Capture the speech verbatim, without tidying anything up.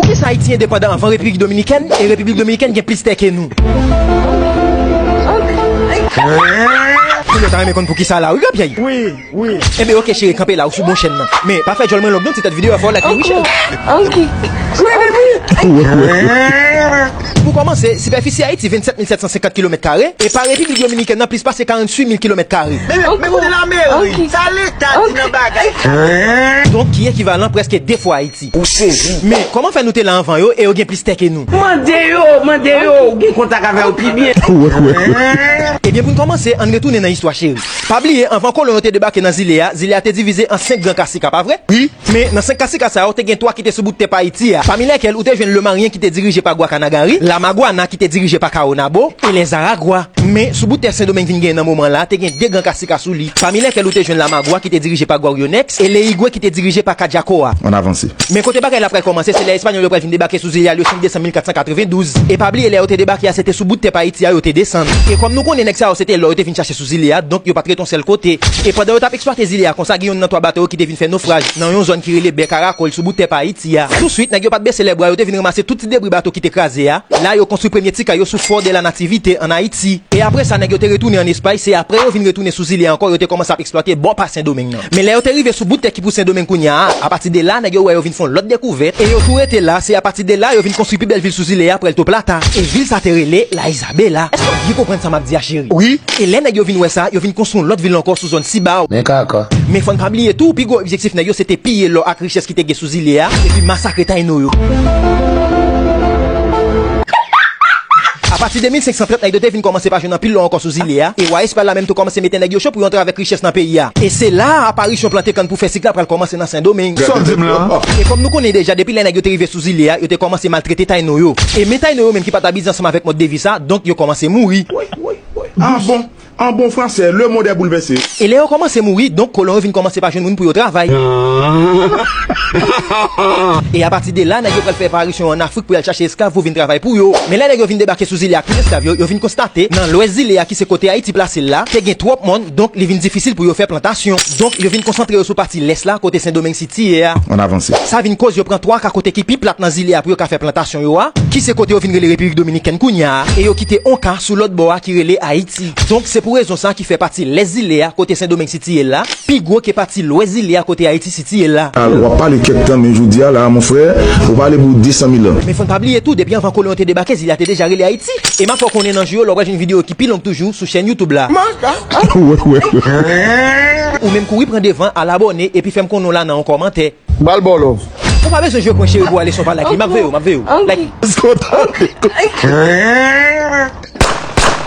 Kisa Ayiti endepandan anvan Repiblik Dominikèn, e Repiblik Dominikèn gen plis tè ke nou? Kounye a w ta renmen konn poukisa la, wi, granpyèy? Wi, wi. Enben, oke, cheri, kanpe la, ou sou bon chèn nan. Men, pa fè djòl mwen long, non, ti tèt videyo a, fò w like li, wi, cheri. Oke. Pou kòmanse, sipèfisi Ayiti, vennsèt mil sèt san senkant kilomèt kare, e pa Repiblik Dominikèn nan, plis pase karanntuit mil kilomèt kare. Men, men kote lameri? Sa Leta di nan bagay sa? Donk, ki ekivalan prèske de fwa Ayiti. Ou sezi. Men, kòman fè nou te la anvan yo e yo gen plis tè ke nou? Mande yo, mande yo, ou gen kontak avè yo pi byen. Ebyen, pou n kòmanse, ann retounen nan istwa, cheri. Pa bliye, anvan kolon yo te debake nan zile a, zile a te divize an senk gran kasika, pa vre? Wi. Men, nan senk kasika sa yo, te gen twa ki te sou bout tèp Ayiti a, pami lèkèl ou te jwenn Lemaryen ki te dirije pa Gwa Kanagari, Lamagwana ki te dirije pa Kawonabo, e Lèzaragwa. Men, sou bout tè Sendomeng vin genyen nan moman la, te gen de gran kasika sou li, pami lèkèl ou te jwenn Lamagwa ki te dirije pa Gwaryonex e Leyigwe ki te dirije pa Kadjakoa. Ann avanse. Men kote bagay la pral kòmanse, se lè Espanyòl yo pral vin debake sou zile a le senk desanm mil kat san katrevendouz. E pa bliye, lè yo te debake a, se te sou bout tèp Ayiti a yo te desann. E kòm nou konnen nèg sa yo, se te lò yo te vin chache sou zile a, donk yo pa t ret yon sèl kote. E pandan yo t ap eksplwate zile a konsa, gen youn nan twa bato yo ki te vin fè nofraj nan yon zòn ki rele Bè Karakòl sou bout tèp Ayiti a. Touswit, nèg yo pa t bese lèbra, yo te vin ranmase tout ti debri bato ki te kraze a. La, yo konstwi premye ti kay yo sou Fò de la Nativite, ann Ayiti. E apre sa, nèg yo te retounen ann Espay, se apre yo vin retounen sou zile a ankò, yo te kòmanse ap eksplwate bò pa Sendomeng nan. Men lè yo te rive sou bout tè ki pou Sendomeng kounye a, apati de la, nèg yo wè yo vin fè yon lòt dekouvèt, e yo tou rete la, se apati de la, yo vin konstwi pi bèl vil sou zile a, Puerto Plata. E vil sa te rele La Isabela. Èske w byen konprann sa m ap di a, cheri? Wi. E lè nèg yo vin wè sa, yo vin konstwi yon lòt vil ankò sou zòn Sibao. Men kaka. Men fò n pa bliye tou, pi gwo objektif nèg yo, se te piye lò ak richès ki te gen sou zile a, epi masakre Tayino yo. Apati de mil senk san trant, nèg yo te vin kòmanse pa jwenn anpil lò ankò sou zile a, e wa Espay la menm tou kòmanse mete nèg yo cho pou yo antre avèk richès nan peyi a. E se la a, aparisyon plante kann pou fè sik la pral kòmanse nan Sendomeng. Sa w di m la? E kòm nou konnen deja, depi lè nèg yo te rive sou zile a, yo te kòmanse maltrete Tayino yo. E men Tayino yo menm ki pa t abize ansanm avèk mòd de vi sa, donk yo kòmanse mouri. Woy, woy, woy. Ah bon? An bon fransè, le monde est bouleversé. E lè yo kòmanse mouri, donk kolon yo vin kòmanse pa jwenn moun pou yo travay. E apati de la, nèg yo pral fè parisyon ann Afrik pou y al chache esklav pou vin travay pou yo. Men lè nèg yo vin debake sou zile a ak tout esklav yo, yo vin konstate, nan lwès zile a ki se kote Ayiti plase l la, te gen twòp mòn, donk li vin difisil pou yo fè plantasyon. Donk yo vin konsantre yo sou pati lès la, kote Sendomeng sitiye a. Ann avanse. Sa vin koz yo pran twa ka kote ki pi plat nan zile a pou yo ka fè plantasyon yo a, ki se kote yo vin rele Repiblik Dominikèn kounye a, e yo kite on ka sou lòt bò a ki rele Ayiti. Donk, se pou rezon sa ki fè pati lès zile a, kote Sendomeng sitiye la, pi gwo ke pati lwès zile a, kote Ayiti sitiye la. Al, w ap pale kèk tan, men jodi a la, mon frè, ou pale pou de san mil an. Men fò n pa bliye tou, depi anvan kolon yo te debake, zile a te deja rele Ayiti. E m ap fè w konnen nan jou yo, lè w pral jwenn videyo ki pi long toujou sou chèn YouTube la. Ou menm kouri pran devan, al abòne, epi fè m konnen w la nan yon kòmantè. Ba l ba w love. Ou pa bezwen jwe pran cheri pou ale sou palak li. M ap veye w, m ap veye w. Like.